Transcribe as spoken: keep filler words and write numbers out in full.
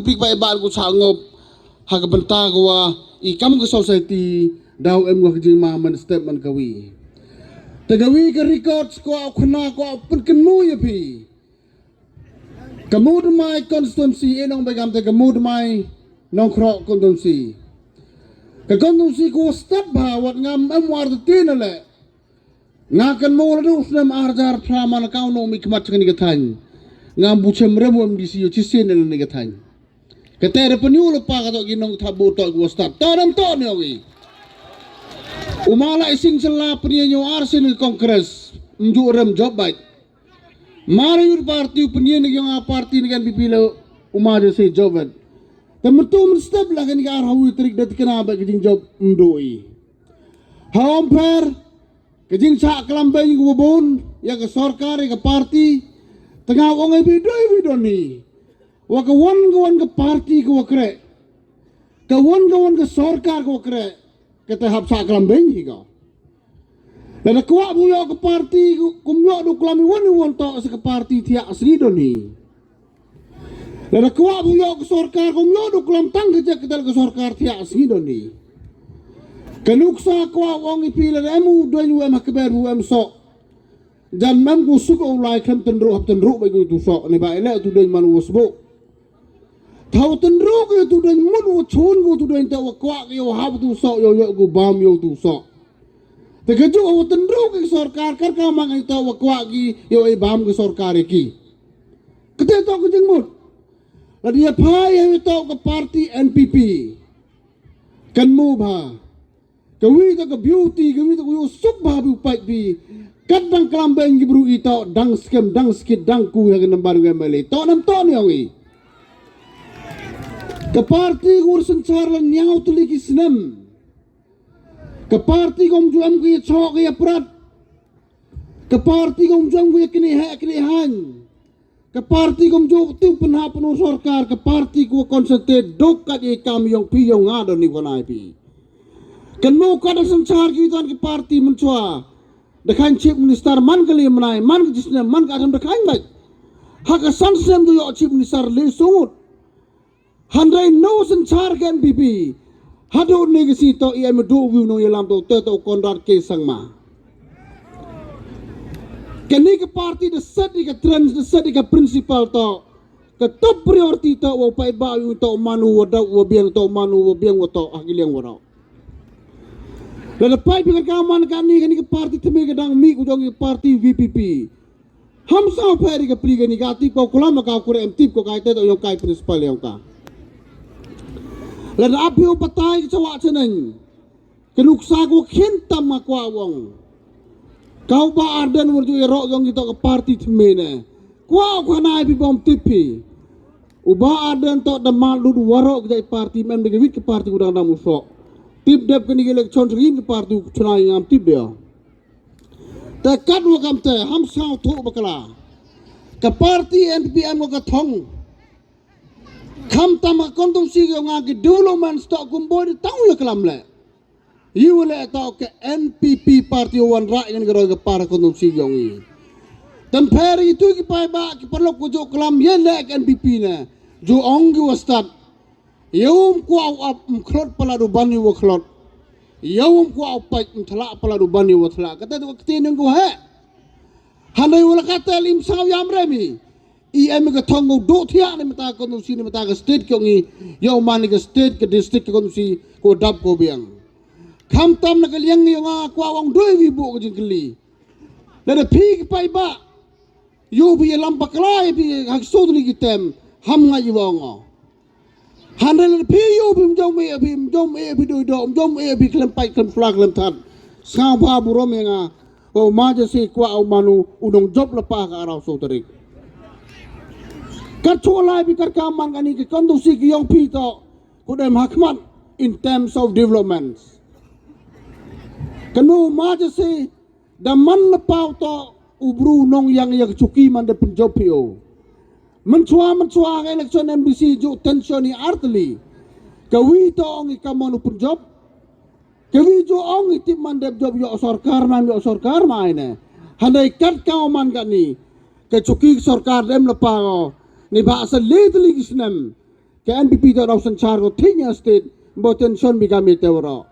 Ki paidbah ko cha ngop ha ka bynta ko wa i kam ka society daw em ko ka jingma man step man ka wi. Te ka wi ka record ko khana ko pynken mu ya phi. Ka Mawdamai constituency e nong begam te ka Mawdamai Nongkrok constituency. Ka constituency ko step ba wat ngam em war te tin le. Nga kan mo la du snem arjar prama na kau no mi kmat chang ni ka thang. Ngam bu chem rem wam di si yo chi sin ni ka thang. Ka te re penyu le pa ka to ki nong thabu to ko step. To nam to ni wi. Uma la ising sela peni nyo arsin Congress. Mju rem job bait. Mara yur parti u penyen ki nga parti ni kan pipi lo uma je se job. Te metu men step la kan ka arhawi trik dat kena ba ki jing job mdoi. Hom per ka jing cha klam ben ku bon ya ka sorkar ya ka parti. Tengah ong ai bidoi bidoni. Wa ka wan ka wan ka parti ka wa kre. Ka wan ka wan ka sorkar ka wa kre. Ka te hap cha klam ben hi ka. Lada kwah bu yoh ka parti kum yoh du klam i wan i wan to sa ka parti thiah sngi don hi. Lada kwah bu yoh ka sorkar kum yoh du klam tang ka jek ka tel ka sorkar thiah sngi don hi. Ka nuksa kwah wong i pi lada em u doin u em ha kber u em sok. Jan mem ku suk u lai khlem tynru hap tynru ba ku tu sok ni ba ele tu doin man u sbu. Thaw tynru ke tu den mut u chun ku tu den ta wa kwah ke yo hap tu sok yo yo ku bam yo tu sok. Te ke ju u tynru ke sorkar kar ka mang ai ta wa kwah ki yo ai bam ke sorkar ki. Kete to ke jingmut. La dia phai ai to ke parti N P P. Kan mu ba. Ka wi ka ka beauty ka wi ka wi suk ba bi u pait bi. Kat dang klam beng ki bru i to dang skem dang skit dang ku ha ka nambar ngai male to nam to ni ong i. Ka parti ka ur synchar la nyaw tuli ki snem. Ka parti ka um juam ka ya chok ka ya prat. Ka parti ka um juam ka ya kini he kini hang. Ka parti kum ju tu penha penu sorkar ka parti ku concentrate dok kat i kam yong pi yong nga don ni wanai pi. Kan mo ka da synchar ki tan ki parti menchua. Da kan chief minister man ka li menai man ka jisnem man ka adam da kan bai. Ha ka san snem ju yok chief minister li sungut. Handai no synchar ka N P P. Hadu ni ka si to i em du wi no i lam to te to Conrad ke sang ma. Kani ka parti da set i ka trend da set i ka principal to. Ka top priority to wa pai ba yu to manu wa dau wa biang to manu wa biang wa to ha ki liang wa rau. Lada pai pi ka man kani kani ka parti temi ka dang mi ku jong i parti V P P. Ham sa peri ka pri kani ka tip ko kulam ka kure em tip ko kai te to yong kai principal yong ka. Lada api u patai ka chawa cheneng. Ka nuksa ko khin tam ma kwa wong. Kau ba Arden wurju i rok yong ito ka parti temi ne. Kwa kwa na ipi bom tipi. U ba Arden to da mal lut warok jai parti mem de wit ka parti udang dam usok. Tip dep kani ka election rin ka parti chuna ngam tip de. Te kat wa kam te ham saw thu bakala. Ka parti N P P M ka thong. Kham tam ka kontum si ka nga ki development stock kum boy de tang ya kalam le. Yu le to ke N P P party wan ra ngan garo ke para kondom si yong i. Tan pher itu ki pai ba ki parlok ku jo klam ye le ke N P P ne. Jo ong ki wastat. Yum ku au ap mkhlot pala du ban yu wakhlot. Yum ku au pait mthala pala du ban yu wathla. Kata tu kati nung ku he. Hanai wala kata lim saw yam remi. I em ka thong ko do thiah ni mata ko nu si ni mata ka state ko ngi. Yo man ka state ka district ko nu si ko dap ko biang. Kham tam na ka liang yo nga kwa wang doi wi bo ka jingkli. Lada phi ki pai ba. Yo phi lam pakla phi hak so ni ki tem. Ham nga i wang. Handai lada phi yo phi mjom e phi mjom e phi doi do mjom e phi klem pai klem fla klem than. Sngau ba burom ya nga. O ma je si kwa au manu u nong jop lepa ka arau so tarik. Kat chua lai bi kat ka man kani ki kondusi ki yong pi to ku dem hakmat in terms of developments. Kanu ma je si da man lepa to u bru nong yang yang chuki man de penjop pi o. Menchua menchua ka election M D C ju tension i arteli. Ka wi to ong i kamon u penjop. Ka wi ju ong i tip man dep jop yo sorkar man yo sorkar ma ine. Handai kat ka man ka ni. Ka chuki sorkar dem lepa o. Ni ba sa le teli ki snem. Ka NPP te u dap synshar ko thik ïa state, ba u tension bikam ïa te waroh.